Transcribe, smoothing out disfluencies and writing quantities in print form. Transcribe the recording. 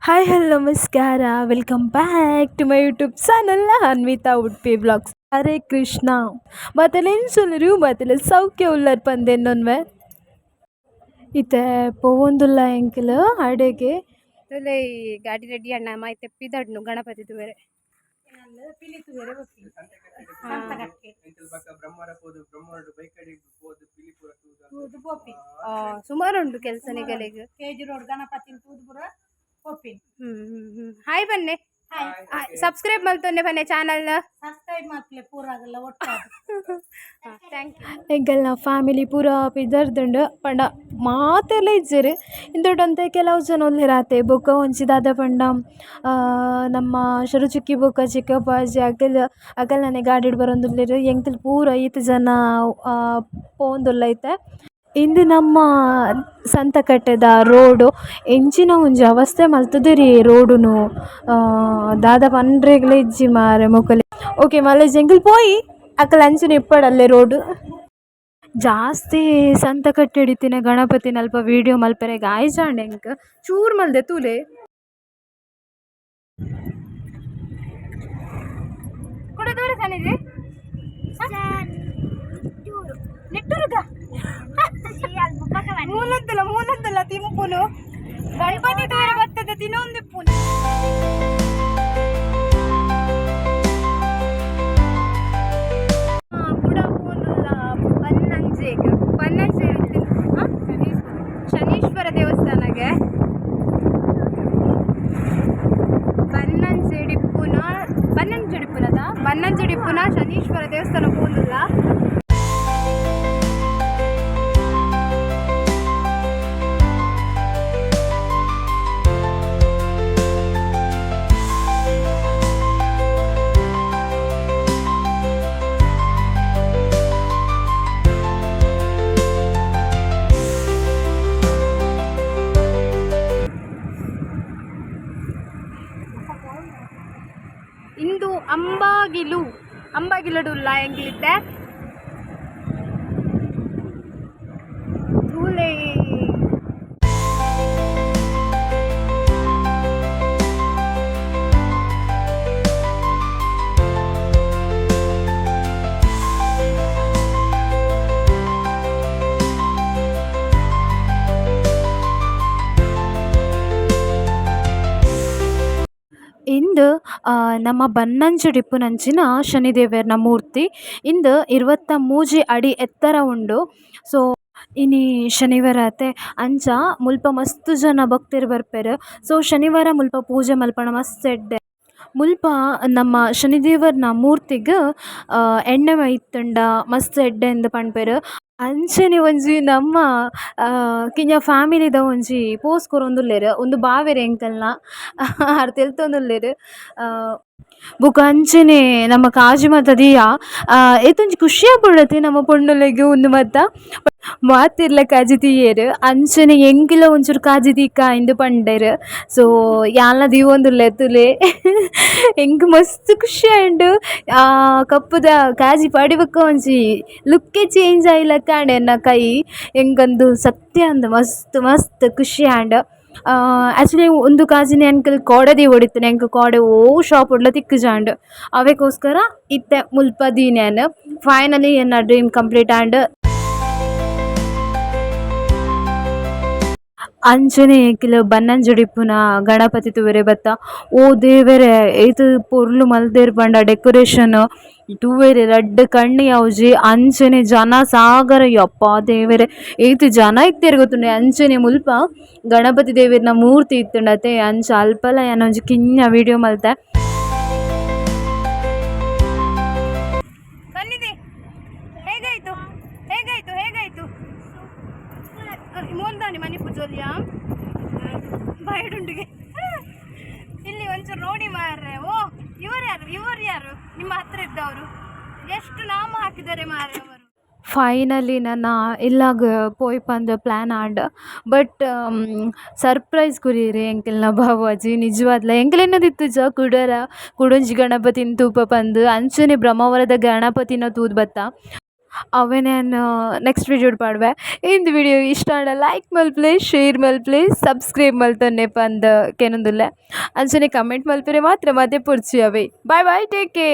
Hi hello ನಮಸ್ಕಾರ, welcome back to my YouTube channel Anvitha Udupi vlogs. Hare Krishna. ಮತ್ತೆಲ್ಲ ಮತ್ತೆಲ್ಲ ಸೌಖ್ಯ ಉಲ್ಲರ್ ಪಂದೆನ್ನೊನ್ವೆ ಇತ್ತೆ ಪೋವೊಂದುಲ್ಲ ಎಂಕಲ್ ಅಡೆಗೆ. ತುಲೆ ಗಾಡಿ ರೆಡಿ ಅಣ್ಣ ಮಾಯ್ತೆ ಪಿದಡ್ನು ಗಣಪತಿ ತುವೆರೆ. ಸುಮಾರು ಉಂಟು ಕೆಲಸ ನಿಗಲಿಗ್. ಕೆಜಿ ರೋಡ್ ಗಣಪತಿ ತೂದುಪುರ ಪೋಪಿನ್. ಹ್ಮ್ ಹ್ಮ್ ಹ್ಮ್ ಹಾಯ್ ಬನ್ನೆ, ಸಬ್ಸ್ಕ್ರೈಬ್ ಮಲ್ತೊಂಡೆ ಬನ್ನೆ ಚಾನಲ್. ಸಬ್ಸ್ಕ್ರೈಬ್ ಮಾಡ್ಲೆ ಪೂರಾಗಲ್ಲ ಒಟ್ಟಾದ. Thank you. ಎಂಕಲ್ನ family ಪೂರ ಪಿದರ್ದುಂಡು ಪಂಡ ಮಾತೆರ್ಲ ಇಜ್ಜೆರ್. ಇಂದೊಟೊಂತೆ ಕೆಲವು ಜನ ಉಲ್ಲೆರ್ ಬೊಕ್ಕ ಒಂಜಿ ದಾದ ಪಂಡ ನಮ್ಮ ಶರುಚುಕ್ಕಿ ಬೊಕ್ಕ ಚಿಕ್ಕಪ್ಪಾಜಿ ಅಕಲ್ ಅಕಲ್ನನೆ ಗಾಡಿಡ್ ಬರೊಂದುಲ್ಲೆರ್. ಎಂಕುಲು ಪೂರ ಈತ್ ಜನ ಪೋವೊಂದುಲ್ಲ ಇತ್ತೆ. ಇಂದು ನಮ್ಮ ಸಂತಕಟ್ಟೆದ ರೋಡು ಎಂಚಿನ ಒಂಜಿ ಅವಸ್ಥೆ ಮಲ್ತುದೆರ್ ಈ ರೋಡುನು, ದಾದ ಪನ್ರೆಗ್ಲ ಇಜ್ಜಿ ಮಾರೆ ಮೊಕಲೆ. ಓಕೆ ಮಲ್ಲೇಜ್ ಎಂಕುಲು ಪೋಯಿ ಅಕಲ್ ಅಂಚನೆ ಇಪ್ಪಡಲ್ಲೆ ರೋಡ್. ಜಾಸ್ತಿ ಸಂತಕಟ್ಟೆಡ್ ಇತ್ತಿನ ಗಣಪತಿನ ಅಲ್ಪ ವೀಡಿಯೋ ಮಲ್ಪೆರೆಗ್ ಆಯಿಜಾಂಡ್ ಎಂಕ್ ಚೂರು ಮಲ್ದೆ ತೂಲೆ. ಕುಡ ದೂರ ಸನಿದೆ ನಿಟ್ಟೂರುಗ ಮೂಲದ್ದಲ್ಲ ಮೂಲದ್ದಲ್ಲ ತಿಂಪುನು ಗಣಪತಿ ತೋರ ಬರ್ತದೆ ತಿನ್ನೊಂದಿಪ್ಪುನು. ಪುಡ ಪೋನುಲ್ಲ ಬನ್ನಂಜೆಗ್ ಬನ್ನಂಜೆ ಶನೀಶ್ವರ ದೇವಸ್ಥಾನಗೆ ಬನ್ನಂಜೆಡಿಪ್ಪುನ ಬನ್ನಂಜೆಡಿಪ್ಪುನದ ಬನ್ನಂಜೆಡಿಪ್ಪುನ ಶನೀಶ್ವರ ದೇವಸ್ಥಾನ ಪೋನುಲ್ಲ. ಇಂದು ಅಂಬಾಗಿಲು ಅಂಬಾಗಿಲುಡುಲ್ಲ ಎಂಗಿಲಿತ್ತೆ ತೂಲೆ. ಇಂದು ನಮ್ಮ ಬನ್ನಂಜೆಡಿಪ್ಪುನಂಚಿನ ಶನಿದೇವೆರ್ನ ಮೂರ್ತಿ. ಇಂದು 23 ಅಡಿ ಎತ್ತರ ಉಂಡು. ಸೊ ಇನಿ ಶನಿವಾರ ಅತೆ, ಅಂಚ ಮುಲ್ಪ ಮಸ್ತ್ ಜನ ಭಕ್ತೆರ್ ಬರ್ಪೆರ್. ಸೊ ಶನಿವಾರ ಮುಲ್ಪ ಪೂಜೆ ಮಲ್ಪುನ ಮಸ್ತ್ ಎಡ್ಡೆ. ಮುಲ್ಪ ನಮ್ಮ ಶನಿದೇವರ್ನ ಮೂರ್ತಿಗ್ ಎಣ್ಣೆ ಮೈತ್ಂಡ ಮಸ್ತ್ ಎಡ್ಡೆ ಅಂದ್ ಪನ್ಪೆರ್. ಅಂಚನೆ ಒಂಜಿ ನಮ್ಮ ಕಿನ್ಯ ಫ್ಯಾಮಿಲಿದ ಒಂಜಿ ಪೋಸ್ ಕೊರೊಂದುಲ್ಲೆರ್. ಉಂದು ಬಾವೆರ್ ಎಂಕಲ್ನ ಆರ್ ತೆಲ್ತೊಂದುಲ್ಲೆರ್. ಬೊಕ ಅಂಚನೆ ನಮ್ಮ ಕಾಜಿ ಮಾತ ದೀಯ ಏತೊಂಜಿ ಖುಷಿ ಆಪುಂಡತೆ ನಮ್ಮ ಪೊಣ್ಣುಲೆಗ್ ಉಂದು ಮಾತ. ಮಾತೆರ್ಲ ಕಾಜಿ ದೀಯೆರ್. ಅಂಚನೆ ಎಂಕ್ಲ ಒಂಚೂರು ಕಾಜಿ ದೀಕ ಇಂದ್ ಪಂಡೆರ್. ಸೊ ಯಾನ್ಲ ದೀವೊಂದುಲ್ಲೆ ತೂಲೆ. ಎಂಕ್ ಮಸ್ತ್ ಖುಷಿ ಆಂಡ್. ಕಪ್ಪುದ ಕಾಜಿ ಪಾಡಿ ಬೊಕ್ಕ ಒಂಜಿ ಲುಕ್ಕೇ ಚೇಂಜ್ ಆಯಿಲೆಕ್ಕ ಆಂಡ್ ಎನ್ನ ಕೈ. ಎಂಕಂದು ಸತ್ಯ ಅಂದ್ ಮಸ್ತ್ ಮಸ್ತ್ ಖುಷಿ ಆಂಡ್. ಆಕ್ಚುಲಿ ಉಂದು ಕಾಜಿನ್ ಎಂಕುಲು ಕೋಡೆ ದೀವೊಡಿತ್ತಿನಿ. ಎಂಕ್ ಕೋಡೆ ಒವು ಶಾಪ್ ಡ್ಲ ತಿಕ್ಕುಜಾಂಡ್. ಅವೆಕೋಸ್ಕರ ಇತ್ತೆ ಮುಲ್ಪ ದೀನೆ ಯಾನ್. ಫೈನಲಿ ಎನ್ನ ಡ್ರೀಮ್ ಕಂಪ್ಲೀಟ್ ಆಂಡ್. ಅಂಚನೆ ಎಂಕುಲು ಬನ್ನಂಜೆಡಿಪ್ಪುನ ಗಣಪತಿ ತೂವೆರೆ ಬತ್ತ. ಓ ದೇವೆರೆ, ಏತ್ ಪೊರ್ಲು ಮಲ್ದೆರ್ ಪಂಡ ಡೆಕೊರೇಷನ್ ತೂವೆರೆ ರಡ್ಡ್ ಕಣ್ಣ್ ಯಾವುಜಿ. ಅಂಚನೆ ಜನ ಸಾಗರ, ಯಪ್ಪಾ ದೇವೆರೆ, ಏತ್ ಜನ ಇತ್ತೆರ್ ಗೊತ್ತುಂಡೆ. ಅಂಚನೆ ಮುಲ್ಪ ಗಣಪತಿ ದೇವೆರ್ನ ಮೂರ್ತಿ ಇತ್ತುಂಡತೆ, ಅಂಚ ಅಲ್ಪಲ ಯಾನ್ ಒಂಜಿ ಕಿನ್ಯ ವೀಡಿಯೋ ಮಲ್ತೆ. ಸನ್ನಿಧಿ, ಹೇಗಾಯ್ತು ಹೇಗಾಯ್ತು ಹೇಗಾಯ್ತು? ಮೋಲ್ದಾನಿ ಮನೆ ಪೂಜೋಲಿಯಾ ಬೈಡುಂಡಿಗೆ ಇಲ್ಲಿ ಒಂಚೂರು ನೋಡಿ ಮಾರ್ರೆ. ಓ, ಇವರು ಯಾರು ಇವರು ಯಾರು ನಿಮ್ಮ ಹತ್ರ ಇದ್ದವರು? ಎಷ್ಟು ನಾಮ ಹಾಕಿದ್ದಾರೆ ಮಾರ್ರೆ ಅವರು. ಫೈನಲಿ ನನ ಇಲ್ಲಾಗ್ ಪೋಯಿ ಪಂದ್ plan and. But surprise ಕೊರಿಯೆರ್ ಎಂಕಲ್ನ ಬಾವಾಜಿ ನಿಜವಾದ್ಲ. ಎಂಕುಲು ಎನ್ನೊಂದಿತ್ತುಜ ಕುಡಲ ಕುಡೊಂಜಿ ಗಣಪತಿನ್ ತೂಪ ಪಂದ್. ಅಂಚನೆ ಬ್ರಹ್ಮಾವರದ ಗಣಪತಿನ ತೂದು ಬತ್ತ. ಅವೆನ್ ಯಾನ್ ನೆಕ್ಸ್ಟ್ ವಿಡಿಯೋ ಪಾಡುವೆ. ಇಂದು ವಿಡಿಯೋ ಇಷ್ಟ ಆಂಡ ಲೈಕ್ ಮಲ್ಪುಲೆ, ಶೇರ್ ಮಲ್ಪುಲೆ, ಸಬ್ಸ್ಕ್ರೈಬ್ ಮಲ್ತೊನ್ನೆ ಪಂದ್ ಕೆನೊಂದುಲ್ಲೆ. ಅಂಚನೆ ಕಮೆಂಟ್ ಮಲ್ಪೆರೆ ಮಾತ್ರ ಮದಪೊಡ್ಚಿ ಅವೆ. Bye bye, take care.